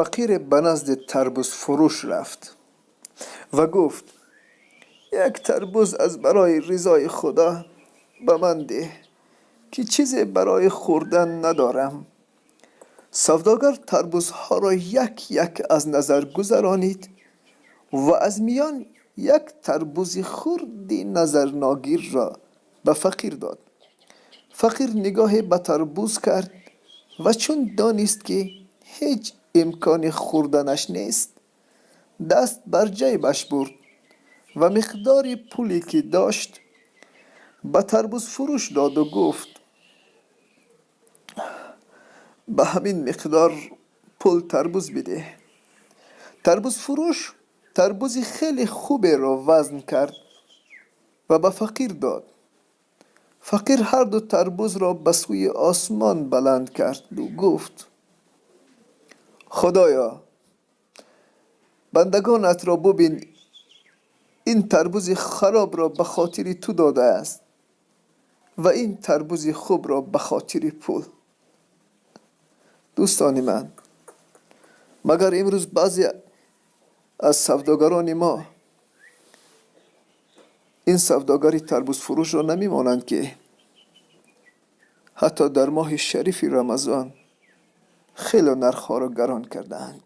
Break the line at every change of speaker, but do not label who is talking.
Фақире ба назди тарбузфурӯш рафт ва гуфт: «Як тарбуз аз барои ризои Худо ба ман деҳ, ки чизе барои хӯрдан надорам». Савдогар тарбузҳоро як як аз назар гузаронид ва аз миён як тарбузи хурди назарногирро ба фақир дод. Фақир нигоҳе ба тарбуз кард ва чун донист, ки ҳеҷ имкони хӯрданаш нест, даст бар ҷайбаш бурд ва миқдори пуле, ки дошт, ба тарбузфурӯш доду гуфт: «Ба ҳамин миқдор пул тарбуз бидеҳ». Тарбузфурӯш тарбузи хеле хуберо вазн кард ва ба фақир дод. Фақир ҳарду тарбузро ба сӯи осмон баланд карду гуфт: «Худоё, бандагонатро бубин, ин тарбузи харобро ба хотири ту додааст ва ин тарбузи хубро ба хотири пул». Дӯстони ман, магар имрӯз баъзе аз савдогарони мо ин савдогари тарбузфурӯшро намемонанд, ки ҳатто дар моҳи шарифи Рамазон хеле нархҳоро гарон кардаанд?